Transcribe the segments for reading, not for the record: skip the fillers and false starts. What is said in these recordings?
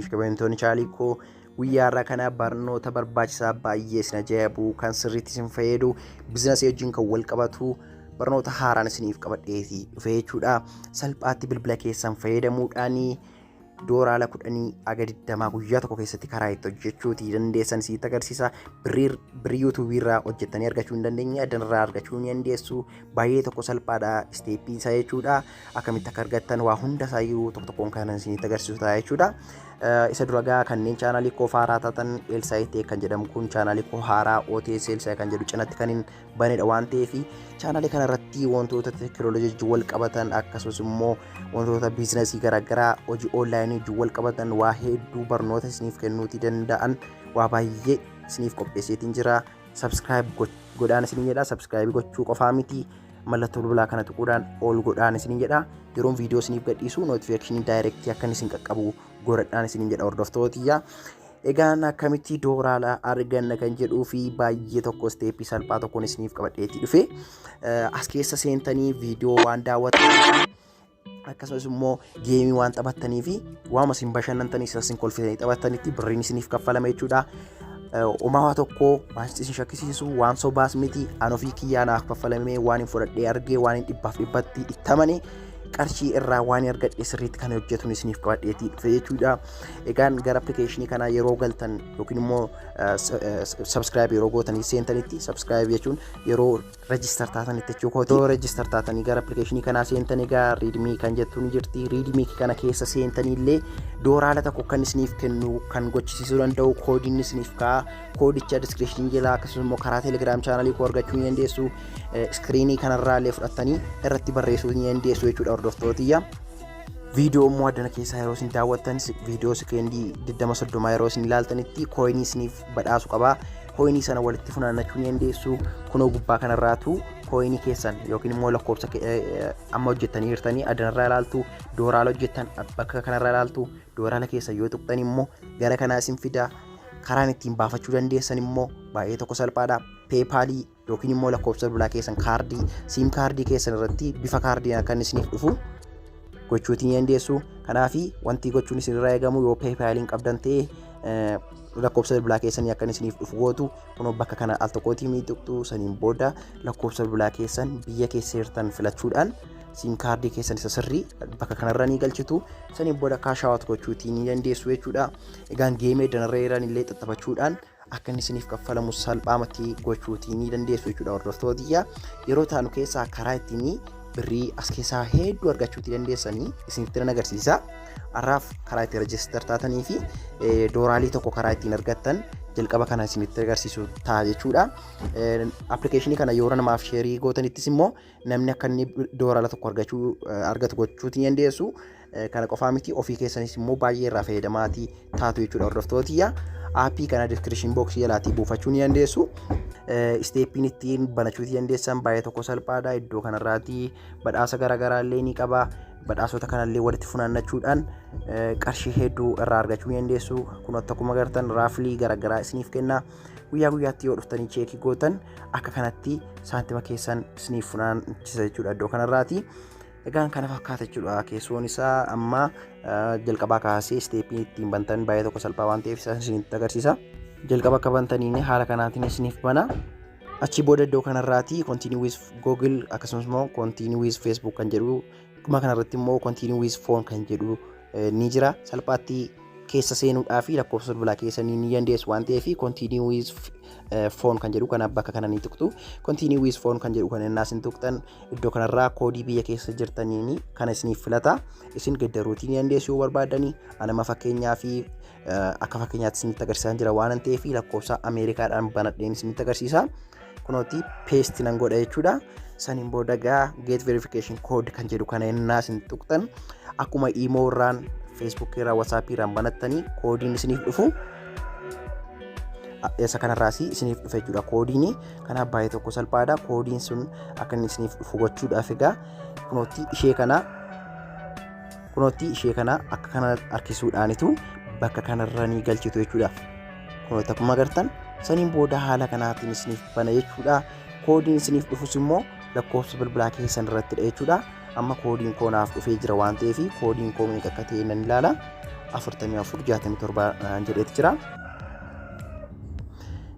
Jaallatamtoonni fi kabajamtoonni chaanaalii koo, guyyaa har'aa kana barnoota barbaachisaa baay'ee isin ajaa'ibu, kan sirriitti isin fayyadu, biizinasii wajjin kan wal qabatu barnoota haaraan isiniif qabadheetii dhufe jechuudha. Salphaatti bilbila keessan fayyadamuudhaan dooraala 10 aga 20 guyyaa tokko keessatti karaa itti hojjechuutii dandeessan isinitti agarsiisa. Birrii yuutuubii irraa hojjettanii argachuu hin dandeenye adanirraa argachuu ni dandeessu. Baay'ee tokko salphaadha steppiin isaa jechuudha. Akkamitti akka argattan waa hunda isaayyuu tokko tokkoon kan isinitti agarsiisu ta'a jechuudha. Isa dura gaa kanneen chaanaalii koo haaraa taatan, Eelsaayitee kan jedhamu kun chaanaalii koo haaraa OTS Eelsaay kan jedhu cinatti kan hin banedha waan ta'eef, chaanaalii kanarratti wantoota teekinooloojii wajjin wal qabatan, akkasumas immoo wantoota biizinasii garaagaraa, hojii onlaayinii wajjin wal qabatan, waa hedduu barnoota isiniif kennuutii danda'an waa baay'ee isiniif qopheesseetiin jira. Subscribe godhaan isiniin jedha. Subscribe gochuu qofaa miti, mallattoo bilbilaa kana tuquudhaan ol godhaan isiniin jedha. Yeroon viidiyoo isiniif gadhiisu notificationii directii akka inni isin qaqqabu godhadhaan isiniin jedha, hordoftootiyya. Egaan akkamitti dooraala arganna kan jedhuu fi baay'ee tokko steppii salphaa tokkoon isiniif qabadheetti dhufe. As keessa seentanii viidiyoo waan daawwatanii, akkasumas immoo gameii waan taphattanii fi waama isin bashannantanii isin kolfitanii taphattanitti birriin isiniif kaffalama jechuudha. Uumamaa tokko waan isin shakkisiisu, waan sobaas miti. An ofii kiyyaa naaf kaffalamee waan hin fudhadhee argee, waan hin dhibbaaf dhibbatti itti amane, qarshii irraa waan argadhe sirriitti kan hojjetuun isiniif qabadheetii dhufe jechuudha. Egaan gara appilikeeshinii kanaa yeroo galtan yookiin immoo subscribe yeroo gootanii seentanitti, subscribe jechuun yeroo register taatanitti jechuu kooti. Yeroo register taatanii gara appilikeeshinii kanaa seentan, egaa redeem kan jettu ni jirti. Redeem kana keessa seentanii illee dooraala tokko kan isiniif kennu, kan gochisiisuu danda'u koodiin isiniif ka'a. Koodicha descriptionii jalaa, akkasumas immoo karaa Telegram channelii koo argachuu ni dandeessu. Screenii kanarraa illee fudhattanii irratti barreessuu ni dandeessu jechuudha, hordoftootiyya. Viidiyoo immoo addana keessaa yeroo isin daawwattan, viidiyoo sekeendii 20 30 yeroo isin ilaaltanitti coinii isiniif badhaasu qaba. Coinii sana walitti funaannachuu ni dandeessu. Kunoo gubbaa kanarraatu coinii keessan yookiin immoo lakkoofsa amma hojjettanii jirtanii addanarraa ilaaltu. Dooraala hojjettan bakka kanarraa ilaaltu. Dooraala keessan yoo tuqxan immoo gara kanaa isin fida. Karaan ittiin baafachuu dandeessan immoo baay'ee tokko salphaadha. PayPalii yookiin immoo lakkoofsa bilbilaa keessan, kaardii SIM cardii keessan irratti bifa kaardiin akka inni isiniif dhufu gochuutii ni dandeessu. Kanaaf wanti gochuun isinirraa eegamu, yoo PayPaliin qabdan ta'e, lakkoofsa bilbilaa keessanii akka inni isiniif dhufu gootu. Kunoo bakka kana al tokkootii ni tuqxu. Saniin booda lakkoofsa bilbilaa keessan biyya keessa jirtan filachuudhaan SIM cardii keessan isa sirrii bakka kanarra ni galchitu. Saniin booda cash out gochuutii ni dandeessu jechuudha. Egaan gameii danarra jiran illee xaxxabachuudhaan akka inni isiniif kaffalamu salphaamatti gochuutii ni dandeessu jechuudha, hordoftootiyya. Yeroo taanu keessaa karaa ittiin birrii as keessaa hedduu argachuutii dandeessanii isinitti nan agarsiisa. Har'aaf karaa itti register taatanii fi dooraalii tokko karaa ittiin argattan jalqaba kana isinitti agarsiisu ta'a jechuudha. Appilikeeshinii kana yeroo namaaf shareii gootanittis immoo namni akka inni dooraala tokko argachuu argatu gochuutii ni dandeessu. Kana qofaa miti, ofii keessanis immoo baay'ee irraa fayyadamaatii taatu jechuudha, hordoftootiyya. Appii kana description boxii jalaatii buufachuu ni dandeessu. Steppiin ittiin banachuutii dandeessan baay'ee tokko salphaadha. Iddoo kanarraatii badhaasa garaagaraa illee ni qaba. Badhaasota kanallee walitti funaannachuudhaan qarshii hedduu irraa argachuu ni dandeessu. Kun akkuma agartan raffleii garaagaraa isiniif kenna. Guyyaa guyyaatti yoo dhuftanii checkii gootan akka kanatti saantima keessan isiniif funaanchisa jechuudha iddoo kanarraati. Egaan kana fakkaata jechuudha keessoon isaa. Amma jalqabaa kaasee steppiin ittiin bantan baay'ee tokko salphaa waan ta'eef isaan isinitti agarsiisa. Jalqaba akka bantaniin haala kanaatiin isiniif bana. Achi booda iddoo kanarraati continue with Google, akkasumas immoo continue with Facebook kan jedhu, dhuma kanarratti immoo continue with phone kan jedhu ni jira. Salphaatti keessa seenuudhaa fi lakkoofsa bilbilaa keessanii ni dandeessu waan ta'eef, continue with phone kan jedhu kana bakka kana ni tuqxu. Continue with phone kan jedhu kana innaa isin tuqxan, iddoo kanarraa koodii biyya keessa jirtaniin kana isiniif filata. Isin geddaruutii ni dandeessu yoo barbaadanii. Anama fakkeenyaa fi akka fakkeenyaatti isinitti agarsiisaa jira waan ta'eef, lakkoofsa Ameerikaadhaan banadheen isinitti agarsiisa. Kunooti paste nan godha jechuudha. Saniin booda gaa get verification code kan jedhu kana innaa isin tuqxan, akkuma imo irraan, Facebook irraa, WhatsApp irraan banattanii koodiin isiniif dhufu, isa kanarraas isiniif dhufe jechuudha koodiin. Kanaaf baay'ee tokko salphaadha. Koodiin sun akka inni isiniif dhufu gochuudhaaf egaa kunootti ishee kana akka kana harkisuudhaanitu bakka kanarra ni galchitu jechuudha. Kunootti akkuma agartan, saniin booda haala kanaatiin isiniif bana jechuudha. Koodiin isiniif dhufus immoo lakkoofsa bilbilaa keessan irrattidha jechuudha. Amma koodiin koo naaf dhufee jira waan ta'eef, koodiin koo meeqa akka ta'e nan ilaala. 44 67 jedheeti jira.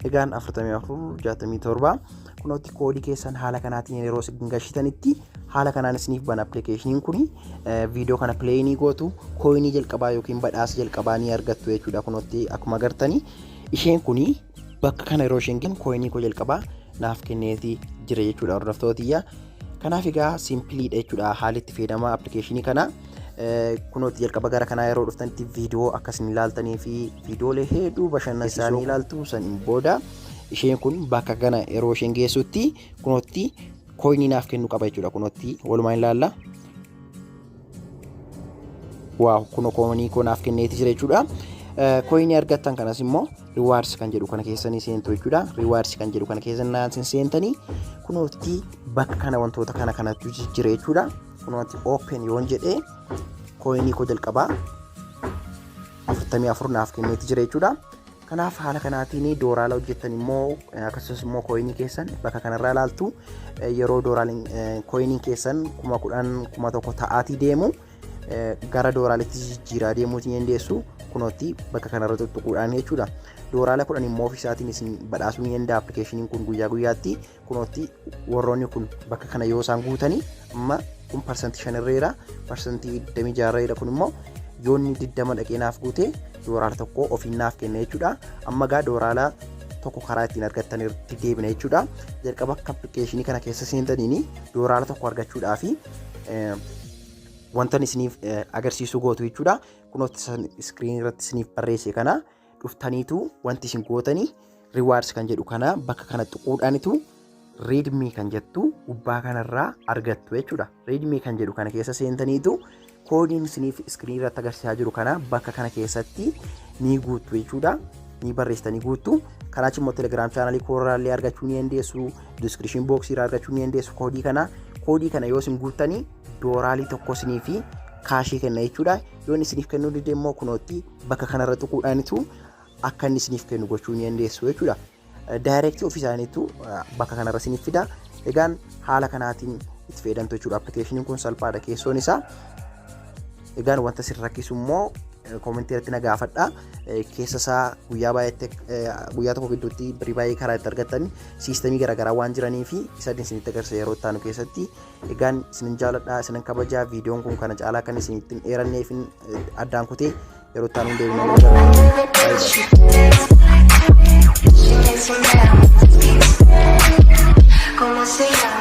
Egaan 44 67 kunootti koodii keessan haala kanaatiin yeroo isin gashitanitti haala kanaan isiniif bana appilikeeshiniin kun. Viidiyoo kana play ni gootu, coinii jalqabaa yookiin badhaasa jalqabaa ni argattu jechuudha. Kunootti akkuma agartanii isheen kun bakka kana yeroo isheen kennu coinii koo jalqabaa naaf kenneetii jira jechuudha, hordoftootiyya. Kanaaf egaa simpleiidha jechuudha haalli itti fayyadama appilikeeshinii kana. Kunootti jalqaba gara kanaa yeroo dhuftanitti viidiyoo akkasin ilaaltanii fi viidiyoolee hedduu bashannansiisoo ilaaltu. Saniin booda isheen kun bakka kana yeroo isheen geessutti kunootti coinii naaf kennu qaba jechuudha. Kunootti walumaan ilaalla. Wow, kunoo coinii koo naaf kenneeti jira jechuudha. Coinii argattan kanas immoo rewards kan jedhu kana keessanii seentu jechuudha. Rewards kan jedhu kana keessa seentanii kunootti bakka kana wantoota kana kanatu jira jechuudha. Kunootti open yoon jedhee coinii koo jalqabaa 44 naaf kenneeti jira jechuudha. Kanaaf haala kanaatiin dooraala hojjettan immoo akkasumas immoo coinii keessan bakka kanarraa ilaaltu. Yeroo dooraaliin coiniin keessan 10,000, 1,000 ta'aatii deemu gara dooraalitti jijjiiraa deemuutiin dandeessu kunootti bakka kanarra tuttuquudhaan jechuudha. Dooraala 10 immoo ofiisaatiin isin badhaasuu ni danda'a appilikeeshiniin kun guyyaa guyyaatti. Kunootti warroonni kun bakka kana yoo isaan guutanii, amma kun 5% irreera, 26% irreera. Kun immoo yoonni 20 dhaqee naaf guute dooraala tokko ofiin naaf kenna jechuudha. Amma gaa dooraala tokko karaa ittiin argattan irratti deebina jechuudha. Jalqaba akka appilikeeshinii kana keessa seentaniin dooraala tokko argachuudhaa fi wanta isiniif agarsiisuu gootu jechuudha. Kunootti screen irratti isiniif barreesse kana dhuftaniitu wanti isin gootanii rewards kan jedhu kana bakka kana tuquudhaanitu redeem kan jettu gubbaa kanarraa argattu jechuudha. Redeem kan jedhu kana keessa seentaniitu koodiin isiniif screen irratti agarsiisaa jiru kana bakka kana keessatti ni guuttu jechuudha. Ni barreessitanii guuttu. Kanaachi immoo Telegram channelii koorraallee argachuu ni dandeessu. Description boxii irraa argachuu ni dandeessu koodii kana. Koodii kana yoo isin guuttanii dooraalii tokko isinii fi cashii kenna jechuudha. Yoo inni isiniif kennuu dide immoo kunootti bakka kanarra tuquudhaanitu akka inni isiniif kennu gochuu ni dandeessu jechuudha. Directii ofii isaaniitu bakka kanarra isiniif fida. Egaan haala kanaatiin itti fayyadamtu jechuudha. Appilikeeshiniin kun salphaadha keessoon isaa. Egaan wanta isin rakkisu immoo commentii irratti na gaafadha. Keessa isaa guyyaa baay'eetti, guyyaa tokko gidduutti birrii baay'ee karaa itti argattan systemii garaagaraa waan jiranii fi isa isinitti agarsiisa yeroo itti aanu keessatti. Egaan isinin jaaladha, isinin kabajaa. Viidiyoon kun kana caalaa kan isin ittiin dheeranneef addaan kutee yeroo itti aanu deebinee. ¿Cómo se llama?